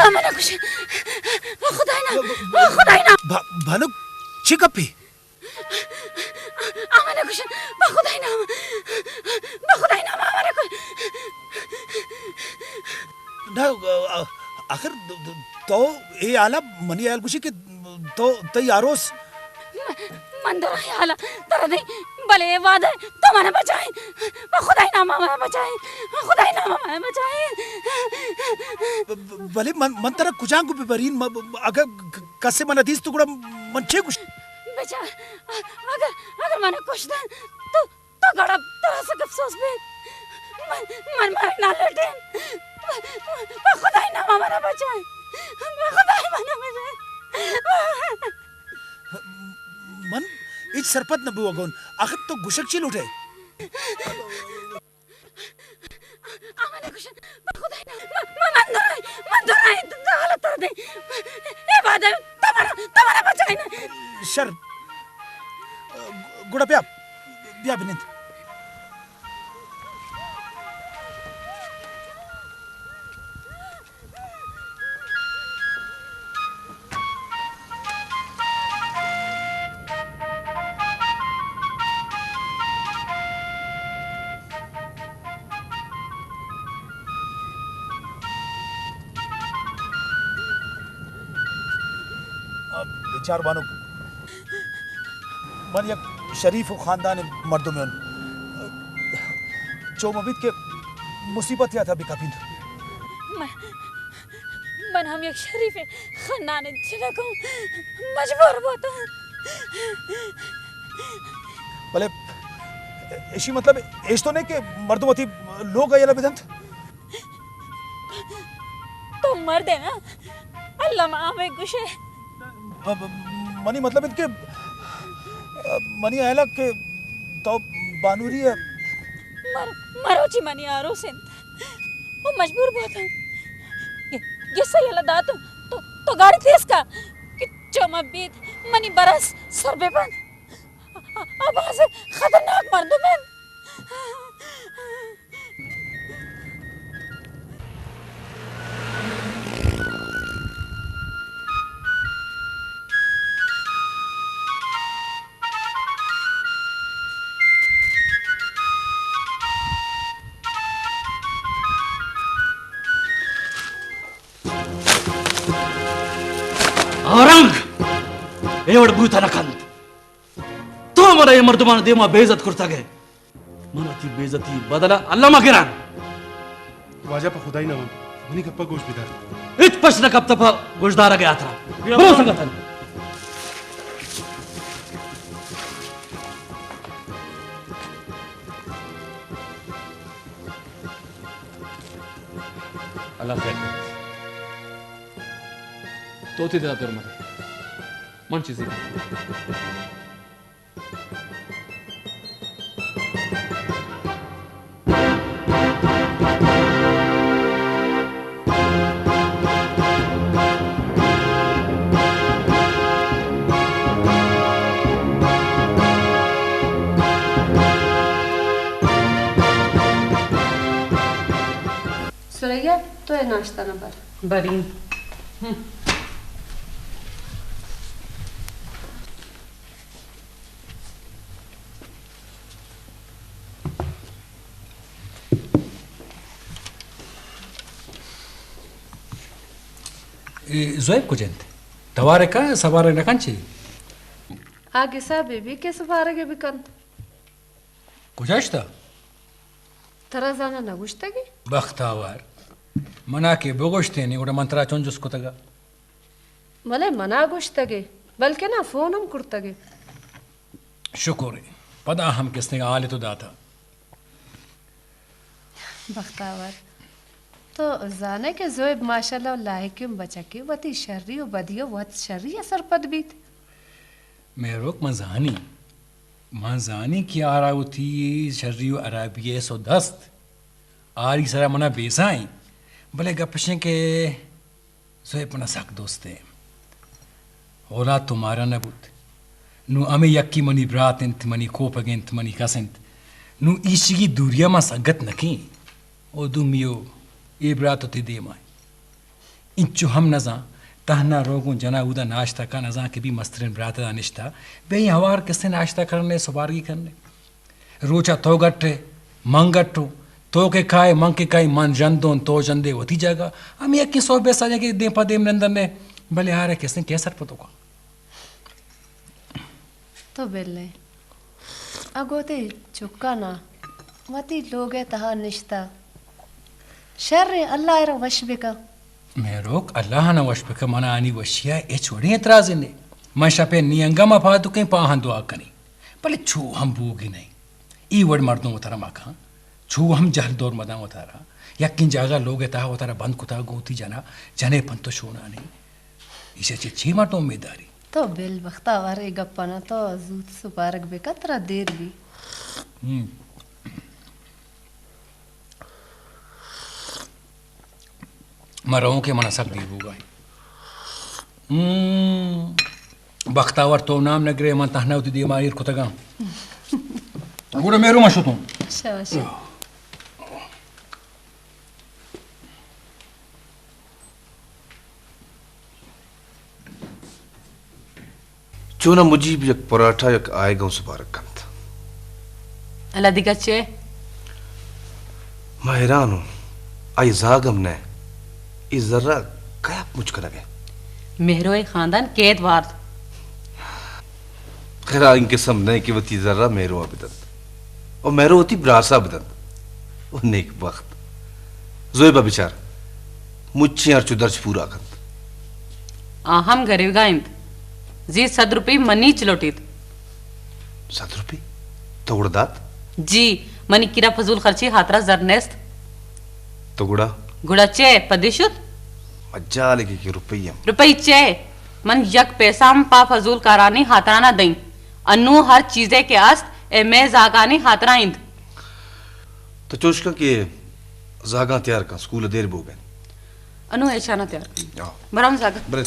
من کش۔ خدای نام، خدای نام۔ با-، بانک، چی گپے؟ آ من کش، بہ خدای نام، بہ خدای نام، آ من کش۔ نہ، آ-، آخر تو اے حالا منی حیال گوشی کہ تو، تئی آروس۔ من، من درائیں حالا ترا دیں، بلے اے وعدہ تو منا بچائیں۔ خدای نام منا بچائیں، خدای نام منا بچائیں۔ ب-، ب-، بلے من، من ترا کجانکو ببرین؟ م-، ب-، اگہ ک-، کسے منا دیست تو گڑا من چے گوش؟ بچار، اگر، اگر منا کشتن تو، تو گڑا ترا سک افسوس بیت۔ من، من مرگ نہ لوٹیں۔ خدای نام منا بچائیں، خدای منا بچائیں۔ من ہچ سرپد نہ بوگون۔ آخر تو گوشگ چی لوٹے؟ آ من کشن، بہ خدای نام، من، من، من درائیں، من درائیں، تو حالت تر دے۔ اے وعدہ، تو منا، تو منا بچائے نا۔ شر۔ گڑا بیا، بیا بنند۔ بچار بانک، من یک شریف و خاندان مردمے اوں۔ چو مہ بیت کہ مصیبت یا تھا بکپین۔ من، من ہم یک شریف خاندان جنکوں، مجبور بوتاں۔ بلے اشی مطلب ایش تو نہیں کہ مردم وتی لوگ یلا بدنت؟ تو مردے نا، اللہ ما ہمیں گوشے۔ ب-، ب-، منی مطلب انت کہ منی اہلک کہ تو بانوری ہے۔ مر-، مروچی منی آروس انت۔ او مجبور بوتاں۔ گ-، گسا یلا داتوں۔ تو، تو گاڑی تیز کا کہ چو ما بیت منی برس سر بہ بند۔ آ، آ باز خطرناک مردم انت۔ آ رنگ اے وڑ بوت نہ کنت۔ تو منا اے مردمان دیما بے عزت کرتگ ئے۔ من وتی بے عزتی بدل ءَ الم ءَ گراں۔ واجہ پہ خدائی نام منی گپ ءَ گوش بدار۔ ہچ پش نہ کپتہ پہ گوشدارگ ءِ ہاترا۔ برو سنگتاں۔ اللہ خیر کنت۔ تو وتی دل ءَ پر مہ دے۔ من چیزے ثریا، تو اے ناشتہ نہ بر۔ برین۔ اے زویب کج انت؟ توار ءَ کن، سبارگ نہ کن چی؟ آ گسا بہ بی کہ سبارگ ءَ بہ کنت۔ کجا اشتہ؟ ترا زاناں نہ گوشتگی؟ بختاور، منا کہ بگوشتینی، گڑا من ترا چون جست کتگا؟ بلے منا گوشتگے، بلکنا فون ہم کرتگے۔ شکر، پدا ہم کسنگا حال تو داتا۔ بختاور، تو زانے کہ زویب ماشاءاللہ لائقیں بچکے، وتی شری و بدی و وت شری ءَ سرپد بیت۔ مہروک، من زانی، من زانی کہ آرا وتی شری و حرابی ءِ سد ہست، آری سرا منا بیزائیں، بلے گپ اشیں کہ زویب منا سک دوست ایں۔ اولاد تو مارا نہ بوت۔ نوں ہمے یکی منی برات انت، منی کوپگ انت، منی کس انت۔ نوں ایشیگی دوریا من سنگت نہ کیں۔ او دومی او اے برات وتی دیما انت۔ انچو ہم نزان، تہنا رو گوں جنا اودا ناشتہ کا، نزان کہ بی مسترین برات ادا نشتہ، بے این ہوار کسے ناشتہ کرنے، سبارگی کرنے۔ روچا تو گٹ ئے، من گٹوں، تو کہ کائے، من کہ کائی، من ژندوں، تو ژندے وتی جاگہ۔ ہمے یکیں سوبے ساجا کہ دیم پہ دیم نندنے، بلے آرے کسے کے سرپدو کا۔ تو بل ئے۔ اگو تئی چکانا وتی لوگ ء تہا نشتہ۔ شر انت، اللہ ء را وش بکن۔ مہروک، اللہ ء نہ وش بکن، من آنی وشی ء ہچ وڑیں اعتراضے نے۔ من شپ ء نیمگا ما پاد کیں، پہ آہاں دعا کنیں۔ بلے چو ہم بوگی نہ انت۔ اے وڑ مردم وتارا مکن۔ چو ہم جہل دور مدان وتارا۔ یکیں جاگہ لوگ ء تہا وتارا بند کتا گوں وتی جنا، جنے پنت و شونانے۔ ایشا چہ چی مردم امیداری؟ تو بل بختاور، اے گپانا تو زوت سپارگ بکن، ترا دیر بی۔ ہم۔ من رؤں کہ من ء سک دیر بوگا انت۔ ہم۔ بختاور تو نام نہ گرے، من تہنا وتی دیما ایر کتگاں۔ گڑا مہرو من شتوں۔ شاباش۔ چوناں مجیب یک پراٹھا یک آیگاں سپارگ کنت۔ الا دگہ چے؟ ما حیران اوں، آئی زاگ ہم نہ، اے زرا کیا مچ کنگ ء؟ مہرو ء خاندان کیت وارت۔ خیر، آ این قسم نہ کہ وتی زرا مہرو ء بدنت و مہرو وتی براسا بدنت۔ و نیک بخت۔ زویبا بچار، مچیں ہرچ و درچ پورا کنت۔ آ ہم گریوگا انت۔ زی صد روپی منی چلوٹیت۔ صد روپی؟ تو گڑا دات؟ جی، منی کرا فضول خرچی ہاترا زر نیست۔ تو گڑا؟ گڑا چے؟ پدی شت؟ مجال کہ، کہ روپی ہم۔ روپی چے؟ من یک پیسہ ہم پا فضول کارانی ہاترا نہ دئیں۔ انو ہر چیزے کہ است، اے مے زاگانی ہاترا انت۔ تو چوش کن کہ زاگاں تیار کن، سکول دیر بوگ ء۔ انو ایشاناں تیار کن۔ ہاں۔ برام زاگا۔ برے۔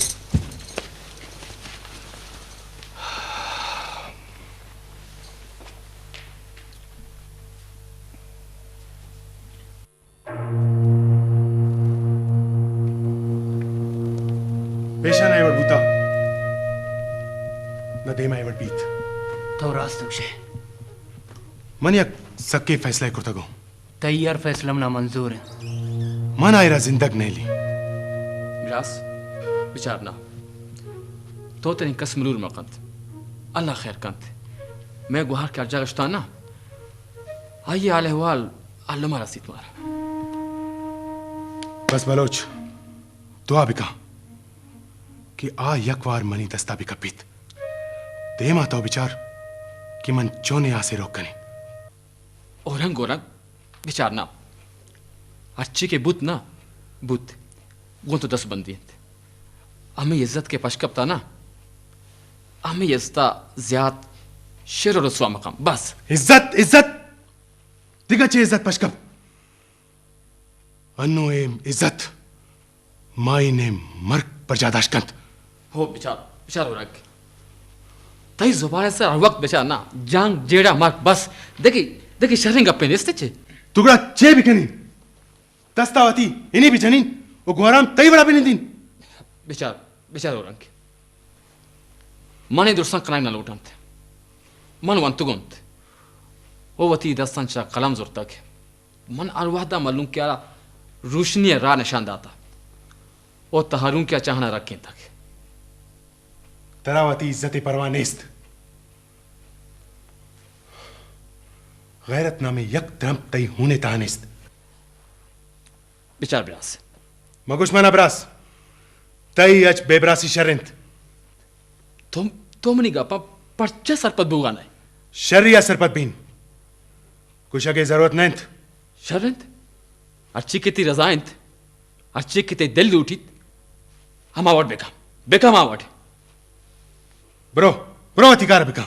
پیشان ء اے وڑ بوتا، نہ دیم ء اے وڑ بیت۔ تو راست گوشے۔ من یک سکیں فیصلہ ء کرتگوں۔ تئی ہر فیصلہ منا منظور انت۔ من آئرا زندگ نیلی۔ براس، بچار نا۔ تو تنی کس ملور مکنت۔ اللہ خیر کنت۔ مئے گوہار کہ ہر جاگہ شتاں نا، آئی حال احوال الما رسیت مارا۔ بس بلوچ، دعا بکن کہ آ یک وار منی دستا بکپیت۔ دیما تو بچار کہ من چونیں آسے روک کنیں۔ اورنگ، اورنگ، بچار نا۔ ہرچی کہ بوت نا، بوت۔ گوں تو دست بندی انت۔ ہمے عزت کہ پش کپتا نا، ہمے عزتا زیات شر و رسوا مکن۔ بس۔ عزت، عزت! دگہ چے عزت پش کپ؟ انو اے عزت مائی نے مرگ برجاہ داشت کنت۔ ہو بچار، بچار اورنگ۔ تئی زبان ء سر ہر وقت بچار نا، جنگ، جیڑہ، مرگ، بس۔ دگہ، دگہ شریں گپے نیست چے؟ تو گڑا چے بکنی؟ دستا وتی ہنی بجنین و گوہرام تئی وڑا بنندین۔ بچار، بچار اورنگ۔ من اے درساں کنگ نہ لوٹنت۔ من ونتگ انت و وتی دستاں چہ قلم زرتگ۔ من ہر وہدا ملونکیارا روشنی ء راہ نشان داتا و تہارونکیا چاہنا رکینتگ۔ ترا وتی عزت ء پرواہ نیست۔ غیرت نامیں یک درمپ تئی ہون ء تہا نیست۔ بچار براس۔ مگوش منا براس۔ تئی اچ بے براسی شر انت۔ تو، تو منی گپاں پرچا سرپد بوگا نئے؟ شری ء سرپد بین۔ گوشگ ء ضرورت نہ انت۔ شر انت۔ ہرچی کہ تئی رضا انت، ہرچی کہ تئی دل لوٹیت، ہما وڑ بکن۔ بکن ہما وڑ۔ برو، برو وتی کار بکن۔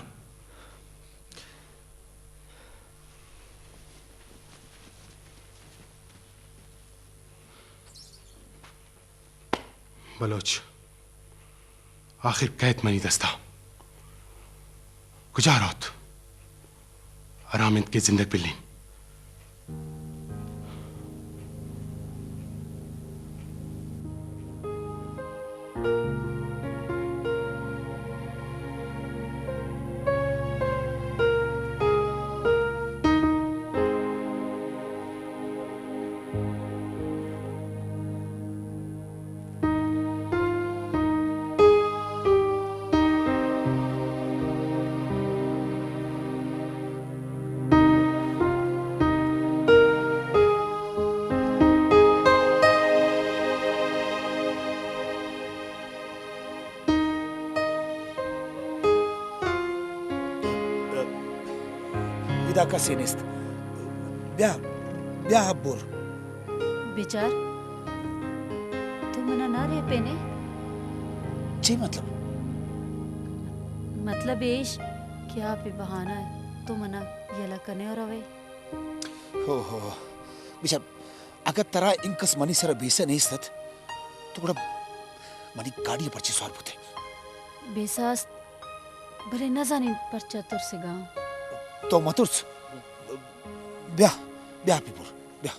بلوچ، آخر کئیت منی دستا؟ کجا روت؟ حرام انت کہ زندگ بلین۔ کسے نیست۔ بیا، بیا ابور۔ بچار، تو منا نہ ریپینے؟ چے مطلب؟ مطلب ایش کہ آ پہ بہانہ ء تو منا یلہ کنے و روے۔ ہو ہو۔ بچار، اگہ ترا انکس منی سرا بیسہ نیست ات، تو گڑا منی گاڑی ء پرچے سوار بوتے؟ بیسہ است، بلے نزانین پرچا ترسگا آں۔ تو مترس۔ بیا، بیا پیپور، بیا۔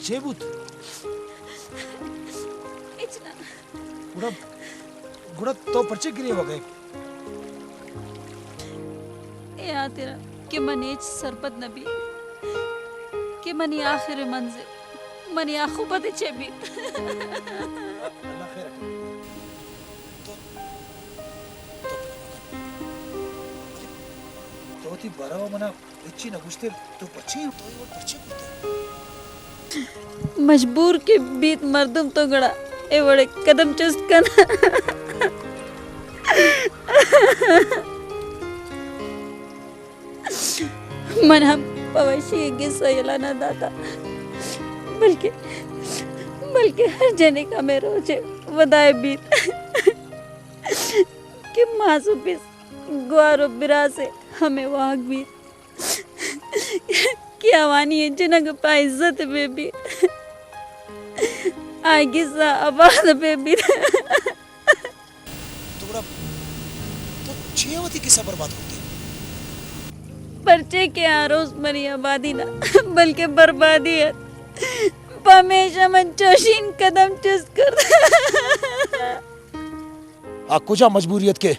چے بوت؟ ہچ نہ۔ گڑا، گڑا تو پرچے گریوگ ئے؟ اے ہاترا کہ من ہچ سرپد نہ بی کہ منی آخر منزل، منی آخبت چے بیت۔ اللہ خیر کنت۔ تو، تو فکر مکن۔ تو وتی باروا منا ہچی نہ گوشتے، تو پچے، تو اے وڑ پچے کرتے؟ مجبور کہ بیت مردم تو گڑا اے وڑے قدم چست کن۔ من ہم پہ وشی گسا یلا نہ داتا، بلکہ، بلکہ ہر جنک ہمیں روچے ودائے بیت کہ ماس و پس گوار و براس ء ہمے واہگ بیت کہ آوانی جنگ پہ عزت بہ بیت، آئی گسا آباد بہ بیت۔ تو گڑا تو چے وتی گسا برباد کرتے؟ پرچے کہ آ روز منی آبادی نہ بلکہ بربادی ات، پمیشا من چوشین قدم چست کرت۔ آ کجا مجبوری ات کہ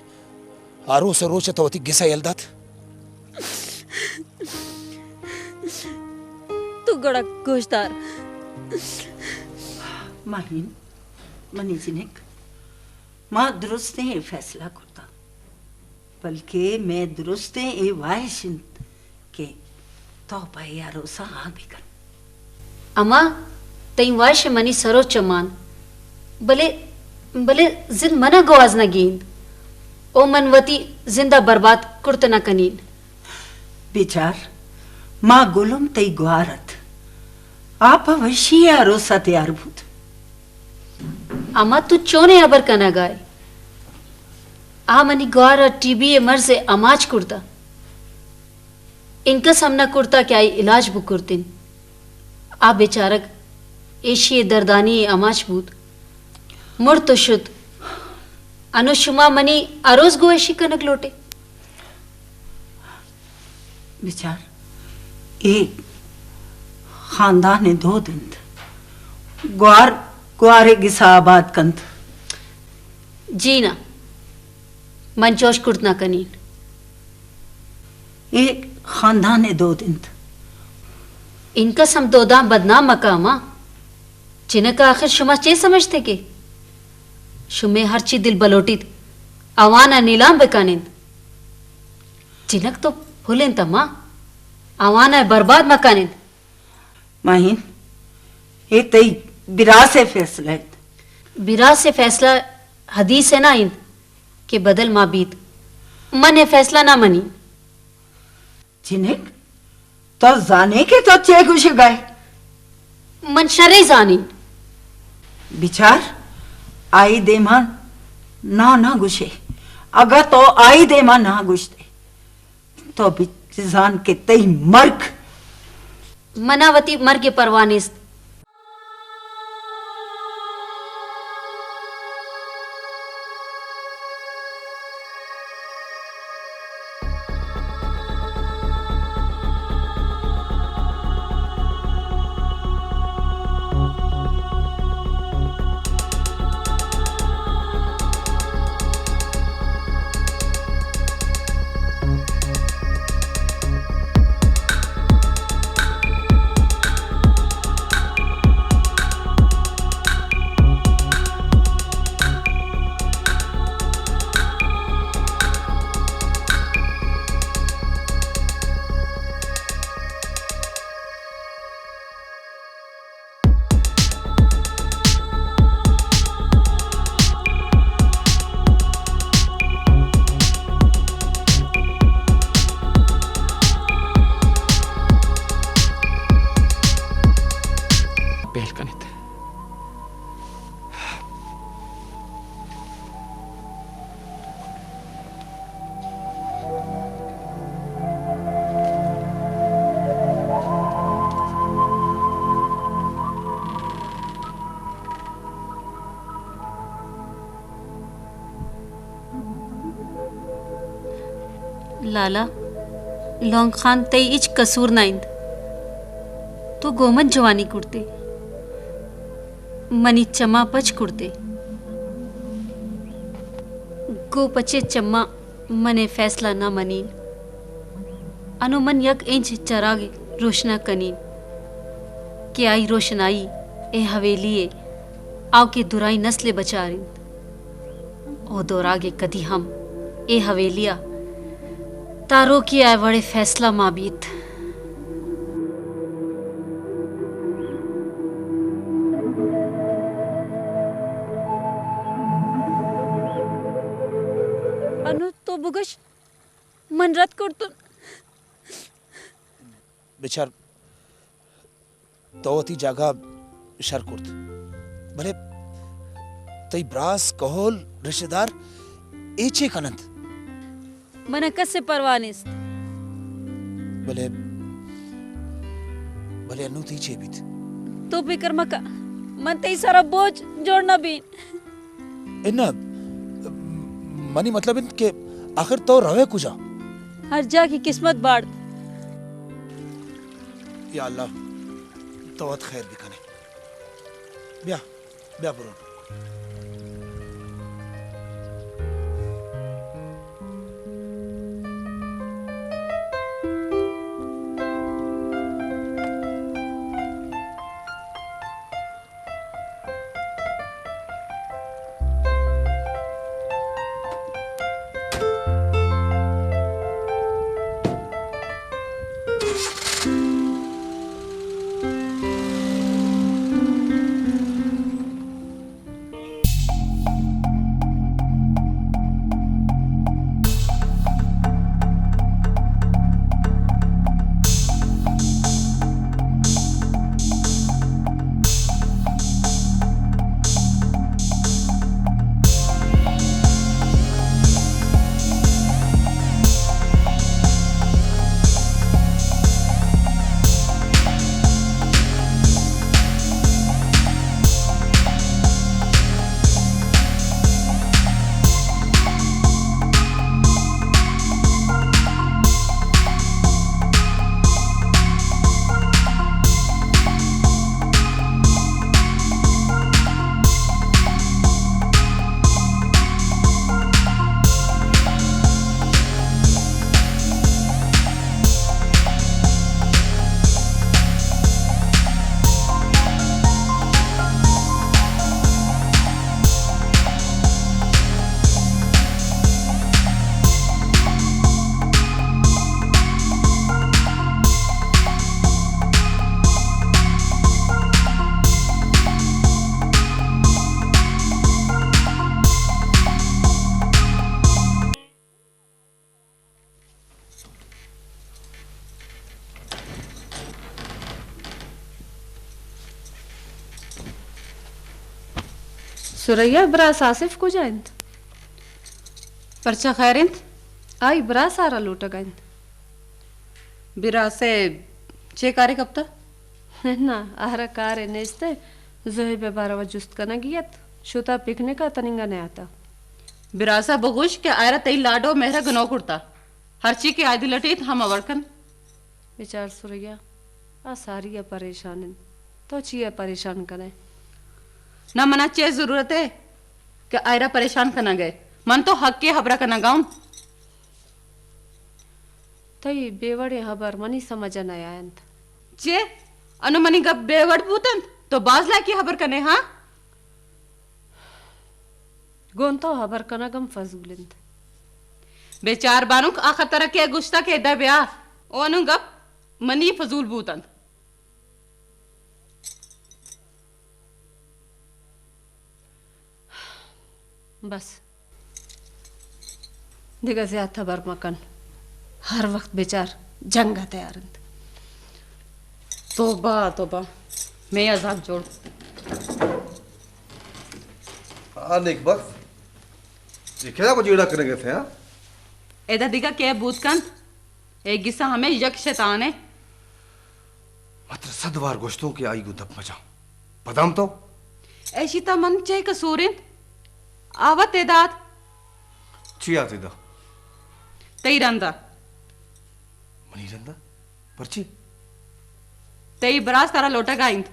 آ روچ ء روچ ء تو وتی گس ء یل دات؟ تو گڑا گوشدار۔ ماہین، منی جنک، ما درستیں اے فیصلہ کرتا، بلکہ مئے درستیں اے واہش انت کہ تو پہ اے آروسا ہاں بکن۔ اما، تئی واہش منی سر و چمان، بلے، بلے زند منا گواز نہ گیند، او من وتی زندا برباد کرت نہ کنین۔ بچار، ما گلم تئی گوار ات، آ پہ وشی آروسا تیار بوت۔ اما، تو چونیں ہبر کنگائے؟ آ منی گوار ء ٹی بی ء مرض ء آماچ کرتہ۔ انکس ہم نہ کرتہ کہ آئی علاج بکرتن۔ آ بیچارگ ایشی ء دردانی ء آماچ بوت۔ مرت و شت۔ انو شما منی ہروز گوں ایشی کنگ لوٹے؟ بچار، اے خاندان ء دود انت۔ گوار، گوارے گسا آباد کنت۔ جی نہ، من چوش کرت نہ کنین۔ اے خاندان ء دود انت۔ انکس ہم دوداں بدنام مکہ اما۔ جنک آخر شما چے سمجھتے کہ شمے ہرچی دل بلوٹیت آوان ء نیلام بکن انت؟ جنک تو پھل انت اما، آوان ء برباد مکن انت۔ ماہین، اے تئی براس ء فیصلہ انت۔ براس ء فیصلہ حدیث ء نہ انت کہ بدل ما بیت۔ من اے فیصلہ نہ منی۔ جنک، تو زانے کہ تو چے گوشگائے؟ من شرے زانین۔ بچار، آئی دیما نا نہ گوشے۔ اگاں تو آئی دیما نا گوشتے، تو بزان کہ تئی مرگ۔ منا وتی مرگ ء پرواہ نیست۔ پہل کنیت۔ لالا، لونگ خان تئی ہچ قصور نہ انت۔ تو گوں من جوانی کرتے، منی چماں پچ کرتے۔ گوں پچے چماں من اے فیصلہ نہ منین۔ انوں من یک انچ چراگے روشنا کنین کہ آئی روشنائی اے حویلی ءِ آؤکیں درائیں نسل ءَ بچار انت۔ او دراگے کدی ہم اے حویلی ءَ تاروکی ءِ وڑیں فیصلہ ما بیت۔ انوں تو بگش، من رد کرتن۔ بچار، تو وتی جاگہ شر کرت، بلے تئی براس، کہول، رشتہ دار اے چے کننت؟ من ءَ کس ءِ پرواہ نیست۔ بلے، بلے انوں تئی چے بیت؟ تو فکر مکن، من تئی سرا بوجھ جوڑ نہ بین۔ انا، منی مطلب انت کہ آخر تو روئے کجا؟ ہر جاہ کہ قسمت باڑت۔ یا اللہ، تو وت خیر بکنے۔ بیا، بیا برو۔ ثریا، براس آصف کجا انت؟ پرچا، خیر انت؟ آئی براس آرا لوٹگا انت۔ براس ءَ چے کارے کپتہ؟ نہ، آرا کارے نیست۔ زہیب ءِ باروا جست کنگی ات، شتہ پکنک ءَ، تننگا نیاتہ۔ براسا بگوش کہ آئرا تئی لاڈ و مہر گنو کرتہ۔ ہرچی کہ آئی دل اٹیت ہم ہبر کن۔ بچار ثریا، آ ساری ءَ پریشان انت۔ تو چی ءَ پریشان کنئے؟ نہ، منا چے ضرورت ہے کہ آئرا پریشان کنگ ءِ؟ من تو حق ءِ ہبرا کنگا اوں۔ تئی بے وڑیں ہبر منی سمجھ ءَ نیاینت۔ چے؟ انوں منی گپ بے وڑ بوت انت؟ تو باز لائکی ہبر کنئے، ہاں؟ گوں تو ہبر کنگ ہم فضول انت۔ بے چار بانک، آ خطر کہ گشتہ کہ ادا بیا، او انوں گپ منی فضول بوت انت۔ بس، دگہ زیات ہبر مکن۔ ہر وقت بچار جنگ ءَ تیار انت۔ توبہ، توبہ۔ مئے عذاب جوڑ۔ آ نیک بخت، اے کیا کو جیڑا کنگ ءَ ات، ہاں؟ ادا دگہ کئے بوت کنت؟ اے گسا ہمے یک شیطان ءِ۔ ما ترا صد وار گوشتوں کہ آئی گوں دپ مجاں۔ پدام تو؟ ایشی تا من چے قصور انت؟ آ وت ادا ات۔ چی آت ادا؟ تئی رندا۔ منی رندا؟ پرچی؟ تئی براس ترا لوٹگا انت۔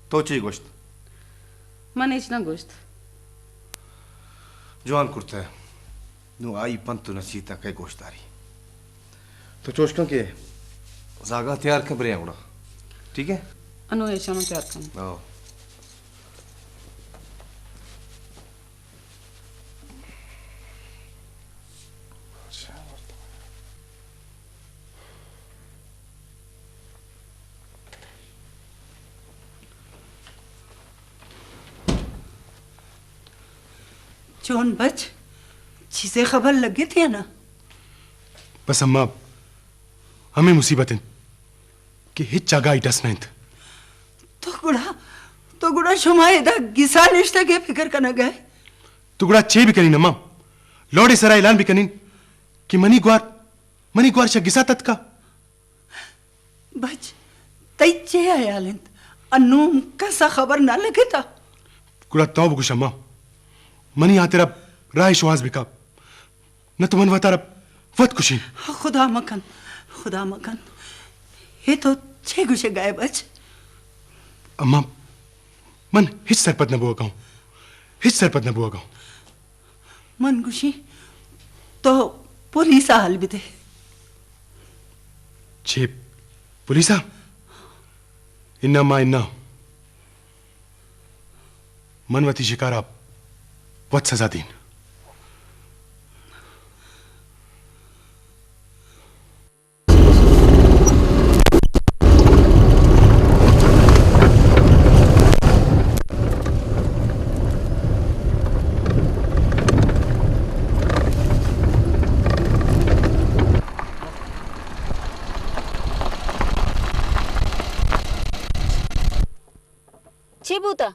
تو چی گوشت؟ من ہچ نہ گوشت۔ جوان کرتہ۔ نوں آئی پنت و نصیحت ءَ کئے گوش داری؟ تو چوش کن کہ زاگاں تیار کن، برے گڑا۔ ٹھیک ہے؟ انوں ایشاناں تیار کن۔ ہاں۔ چون بچ، چیزے خبر لگت یا نا؟ بس اماں، ہمے مصیبت انت کہ ہچ جاگہ آئی ڈس نہ انت۔ تو گڑا، تو گڑا شما ادا گسا نشتگ ئے فکر کنگ ئے؟ تو گڑا چے بکنین اماں؟ لوڈے سرا اعلان بکنین کہ منی گوار، منی گوار شہ گسا تتکا۔ بچ، تئی چے حیال انت؟ انوں کس ءَ خبر نہ لگتا؟ گڑا تو بگوش اماں، منی ہاترا راہ شوہاز بکا، نہ تو من وتارا وت کشین۔ خدا مکن، خدا مکن۔ اے تو چے گوشگا ئے بچ؟ اماں، من ہچ سرپد نہ بوگا اوں، ہچ سرپد نہ بوگا اوں۔ من گوشی تو پولیس ءَ حال بدے۔ چے پولیس ءَ؟ انا ما انا۔ من وتی شکار ءَ وت سزا دین۔ چے بوتا؟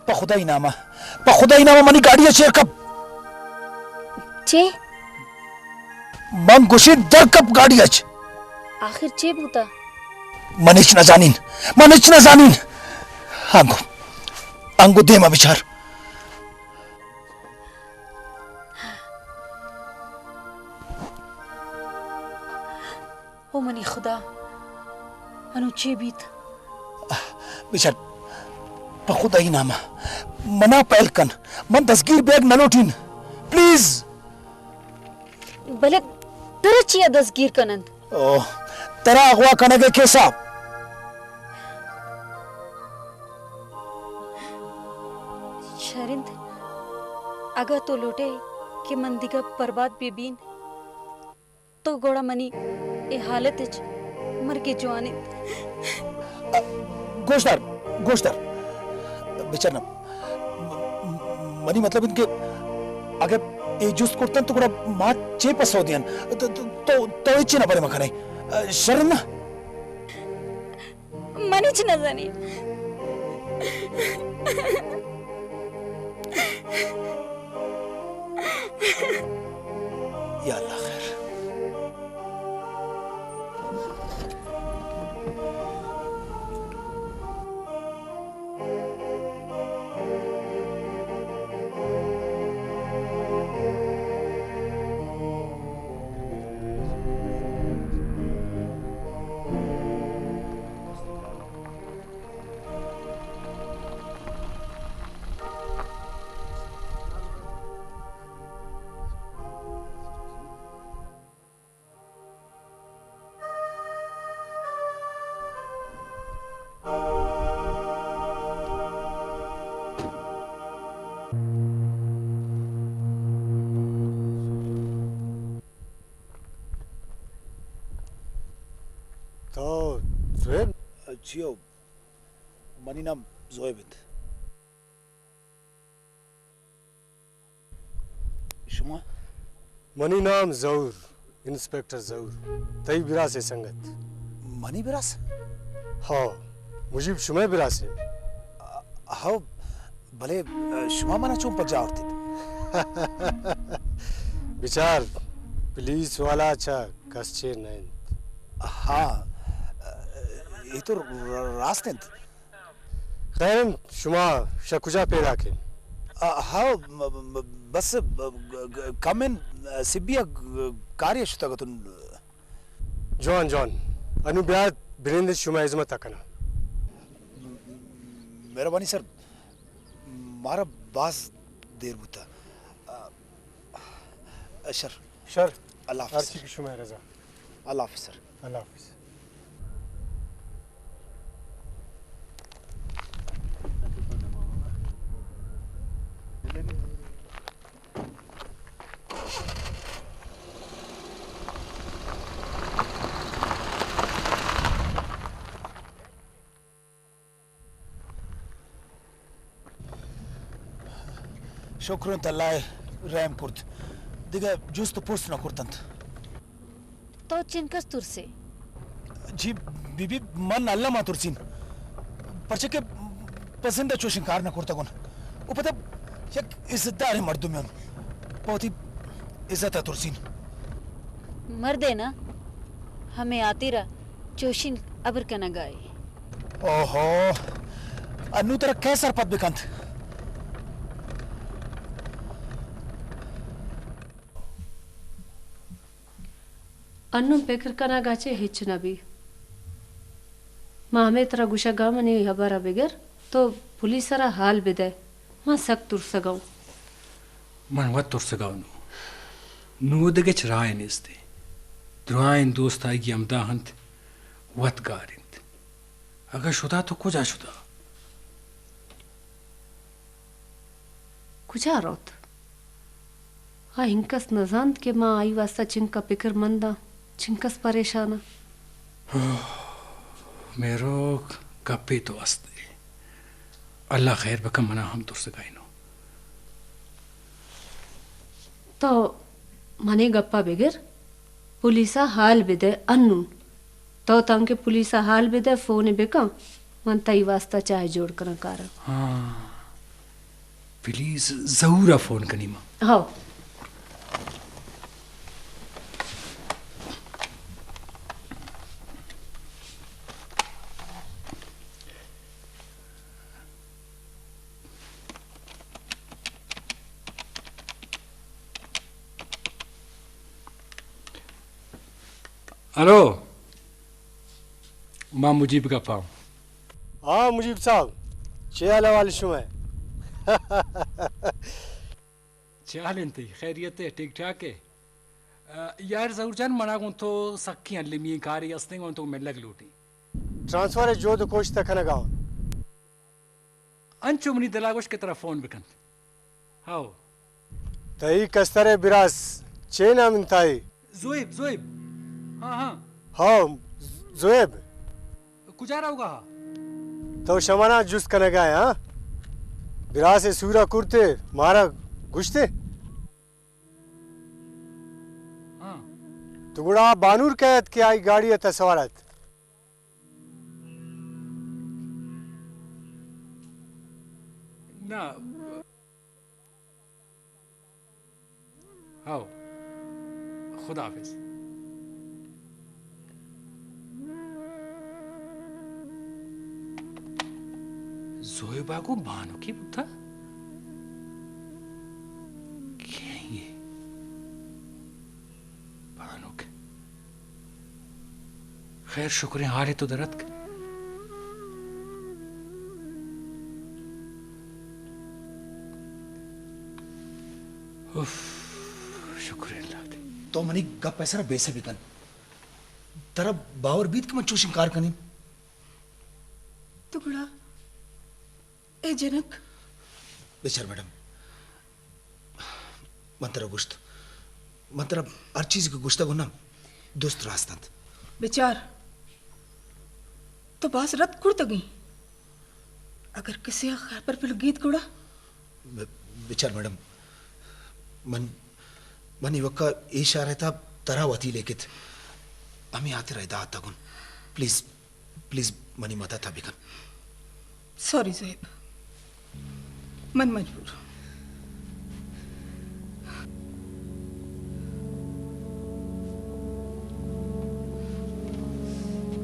پہ خدائی نام ءَ، پہ خدائی نام ءَ منی گاڑی ءَ چیر کپ۔ چے؟ من گوشی در کپ گاڑی ءَ چ۔ آخر چے بوتا؟ من ہچ نہ زانین، من ہچ نہ زانین۔ انگو، انگو دیم ءَ بچار۔ او منی خدا، انو چے بیت؟ بچار، پہ خدائی نام ءَ منا پہل کن، من دزگیر بیگ نہ لوٹین، پلیز۔ بلے ترا چیا دزگیر کننت؟ او، ترا اغوا کنگ ءِ کیس ءَ۔ شرنت، اگاں تو لوٹے کہ من دگہ برباد بہ بین، تو گڑا منی اے حالت اچ مرگے جوان انت۔ گوشدار، گوشدار۔ بچار نا۔ منی مطلب انت کہ اگر اے جست کرتن تو گڑا ما چے پسو دیان؟ تو، تو، تو، تو ہچ نہ پرے مکنے۔ شر نا؟ من ہچ نہ زانین۔ یا اللہ خیر۔ تو زویب؟ جی ہو، منی نام زویب انت۔ شما؟ منی نام ظہور، انسپکٹر ظہور، تئی براسے سنگت۔ منی براس؟ ہاں، مجیب شمئے براس انت۔ ہاں، بلے شما منا چون پجا آورتیت؟ بچار، پولیس والا چہ کس چیر نہ انت۔ ہاں، اے تو راست انت۔ خیر انت، شما شہ کجا پیداک انت؟ آ، ہاں، م-، م-، بس، ب-، گ-، گ-، کمن سبی ء کارے شتگ اتن۔ جوان، جوان۔ انو بیاد، بنند شما ہزمت ء کناں۔ مہربانی سر، مارا باز دیر بوتا۔ شر۔ شر۔ اللہ حافظ۔ ہرچی کہ شمئے رضا۔ اللہ حافظ سر۔ اللہ حافظ۔ شکر انت اللہ ء رحم کرت۔ دگہ جست و پرس نہ کرت انت۔ تو چنکس ترسے؟ جی بی بی، من اللہ ما ترسین۔ پرچہ کہ پہ زند ء چوشیں کار نہ کرتگ اوں۔ و پدا یک عزت داریں مردمے اوں۔ پہ وتی عزت ء ترسین۔ مردے نا، ہمے ہاترا چوشیں ابر کنگا ئے۔ اوہو، انو ترا کئے سرپد بکنت؟ انوں پکر کنگ ء چہ ہچ نہ بی۔ ما ہمے ترا گوشگ ء منی ہبر ء بگر، تو پولیس ء را حال بدئے۔ من سک ترسگ ء اوں۔ من وت ترسگ ء اوں۔ نوں دگہ ہچ راہے نیست۔ درائیں دوست آئی ہمدا انت، وت گار انت۔ اگاں شتا تو کجا شتا؟ کجا روت؟ آ انکس نہ زانت کہ ما آئی واسطہ چنکا پکر منداں، چنکس پریشاناں۔ مہروک، گپے تو است ئے۔ اللہ خیر بکن، منا ہم ترسگا انوں۔ تو منی گپا بگر، پولیسا حال بدئے انوں۔ تو تانکہ پولیس ء حال بدئے، فون بکن، من تئی واسطہ چاہ جوڑ کناں کاراں۔ ہاں، پولیس ضرور ء فون کنی ما۔ ہو۔ ہلو، ما مجیب گپاں۔ ہاں مجیب صاحب، چے حال احوال شمئے؟ چے حال انت تئی؟ خیریت ئے؟ ٹھیک ٹھاک ئے؟ آ، یار ظہور جان، منا گوں تو سکیں المی کارے ہستیں، گوں تو ملگ لوٹیں۔ ٹرانسفر ء جہد و کوشت ء کنگا اوں۔ انچو منی دلا گوشت کہ ترا فون بکنت۔ ہاؤ۔ تئی کسترے براس چے نام انت آئی؟ زویب، زویب۔ ہاں، ہاں۔ ہاؤ، زویب۔ کجا روگا ہا؟ تو شمانا جست کنگا ئے، ہاں؟ براسے سورا کرتے، مارا گوشتے؟ ہاں۔ تو گڑا بانور کئیت کہ آئی گاڑی ء تہ سوار ات؟ نہ۔ ہاؤ۔ خدا حافظ۔ زویبا گوں بانکے بوتا؟ کئے اے؟ بانک۔ خیر، شکریں حالے تو در اتک۔ اف، شکر اللہ تئی۔ تو منی گپ ء سرا بے سبی کن۔ ترا باور بیت کہ من چوشیں کار کنیں؟ تو گڑا اے جنک؟ بچار میڈم، من ترا گوشت، من ترا ہر چیزے کہ گوشتگ اناں، درست راست انت۔ بچار، تو باز رد کرتگیں۔ اگر کسے ء خبر بہ لگیت گڑا؟ ب-، بچار میڈم، من، من ایوکا اے شہر ء تہا ترا وتی لیکت، ہمے ہاترا ادا اتگ اوں۔ پلیز، پلیز منی مدت ءَ بکن۔ سوری زیب، من مجبور۔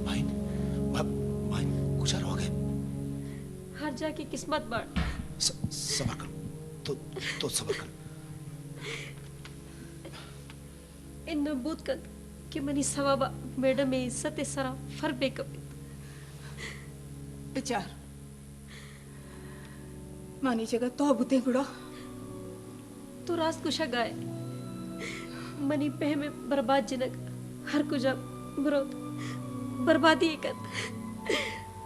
ماہین، ما-، ماہین کجا روگ ءَ ئے؟ ہر جا کہ قسمت باڑ۔ س-، صبر کن، تو، تو صبر کن۔ انوں بوت کنت کہ منی سوب ءَ میڈم ءِ عزت ءِ سرا فر بے کپیت۔ بچار، منی جگہ تو بوتیں گڑا؟ تو راست گوشگ ءَ ئے۔ منی پہم ءِ برباد جنگ ہر کجا بروت، بربادی ئے کنت۔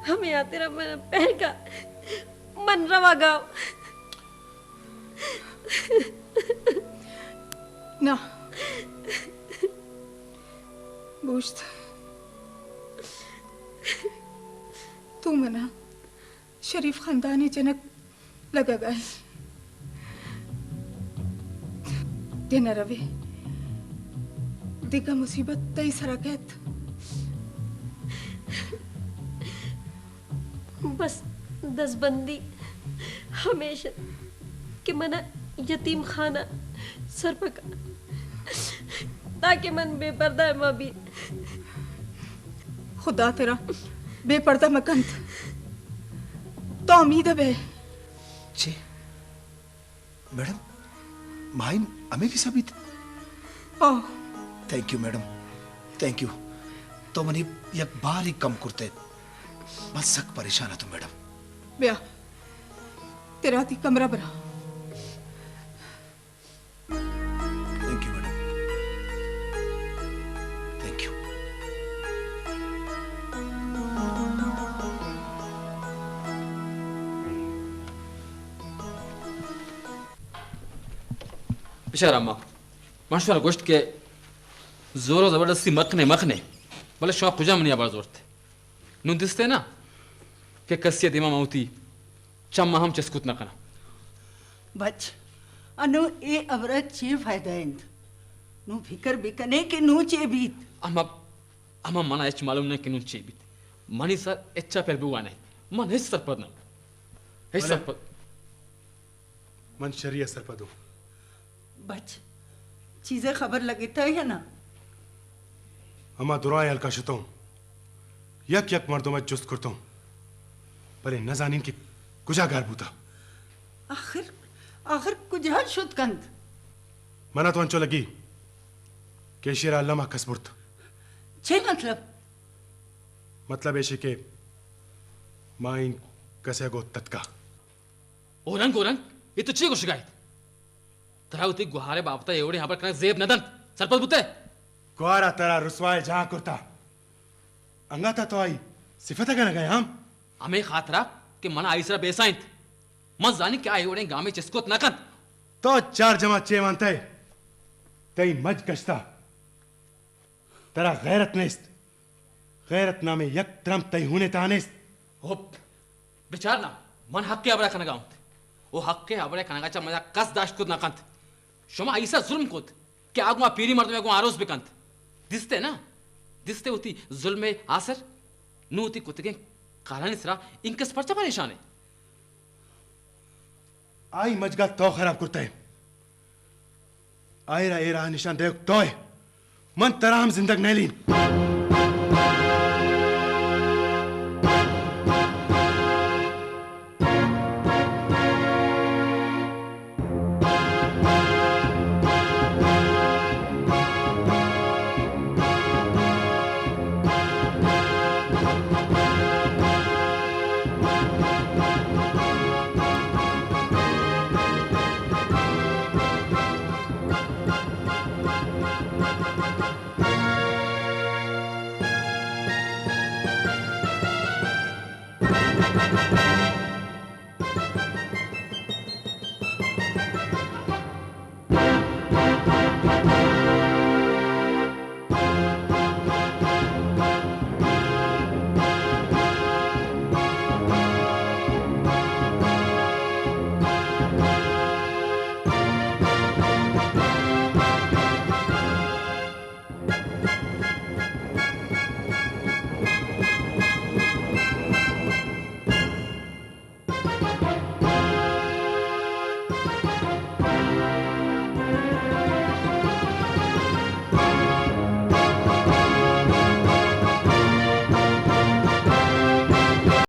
ہمے ہاترا من پہر کن، من رواگ ءَ آں۔ نہ۔ بوشت۔ تو منا شریف خاندانی جنک لگگ ءَ ئے۔ دے نہ روے۔ دگہ مصیبت تئی سرا کیت۔ بس دزبندی ہمیش انت کہ من یتیم خانہ سرپد کن، تاکہ من بے پردہ مہ بی۔ خدا ترا بے پردہ مہ کنت۔ تو امید بے۔ چے؟ میڈم، ماہین ہمے پیسہ بیت؟ او۔ تھینک یو میڈم، تھینک یو۔ تو منی یک بارے کم کرتے۔ من سک پریشان اتوں میڈم۔ بیا، ترا تئی کمرہ براں۔ تھینک یو میڈم، تھینک یو۔ بچار اما، من شمارا گوشت کہ زور و زبردستی مکنے، مکنے، بلے شما کجا منی ہبر زورت؟ نوں دیستے نا کہ کسی ءِ دیما من وتی چم ءَ ہم چست کت نہ کناں۔ بچ، انوں اے ہبر ءِ چے فائدہ انت؟ نوں فکر بکنے کہ نوں چے بیت؟ اما، اما منا ہچ معلوم نہ کہ نوں چے بیت۔ منی سر ہچ ءَ پر بوان نہ۔ من ہچ سرپد نہ۔ ہچ بلے سرپد۔ من شری ءَ سرپد اوں۔ بچ، چیزے خبر لگتہ یا نہ؟ ہما درائیں ہلکا شتوں، یک یک مردم ءَ جست کرتوں، بلے نزانین کہ کجا گار بوتا۔ آخر، آخر کجا شت کنت؟ منا تو انچو لگی کہ ایشی را الما کس برت۔ چے مطلب؟ مطلب ایشی کہ ماہین کسے گوں تتکا۔ اورنگ، اورنگ، اے تو چے گوشگا ات؟ ترا وتی گوہار ءِ بابت ءَ اے وڑیں ہبر کنگ زیب نہ دنت۔ سرپد بوت ئے؟ گوہار ءَ ترا رسوا ءِ جاہ کرتا۔ انگت ءَ تو آئی صفت ءَ کنگ ءَ ئے ہم؟ ہمے خاطر ءَ کہ من ءَ آئی سرا بیسہ انت۔ من زانی کہ آ اے وڑیں گامے چست کت نہ کنت۔ تو چار جمع چے وانت ئے؟ تئی مج کشتا۔ ترا غیرت نیست۔ غیرت نامیں یک ترمپ تئی ہون ءِ تہا نیست۔ ہپ، بچار نا، من حق ءِ ہبرا کنگا اوں۔ او حق ءِ ہبرا کنگا چہ منا کس داشت کت نہ کنت۔ شما آئی سرا ظلم کت کہ آ گوں آ پیریں مردمے گوں آروس بکنت۔ دیست ئے نا؟ دیست ئے وتی ظلم ءِ آسر؟ نوں وتی کتگیں کارانی سرا انکس پرچا پریشان ئے؟ آئی مجگا تو خراب کرتئے۔ آئرا اے راہ نشان دئیوک توئے۔ من ترا ہم زندگ نیلین۔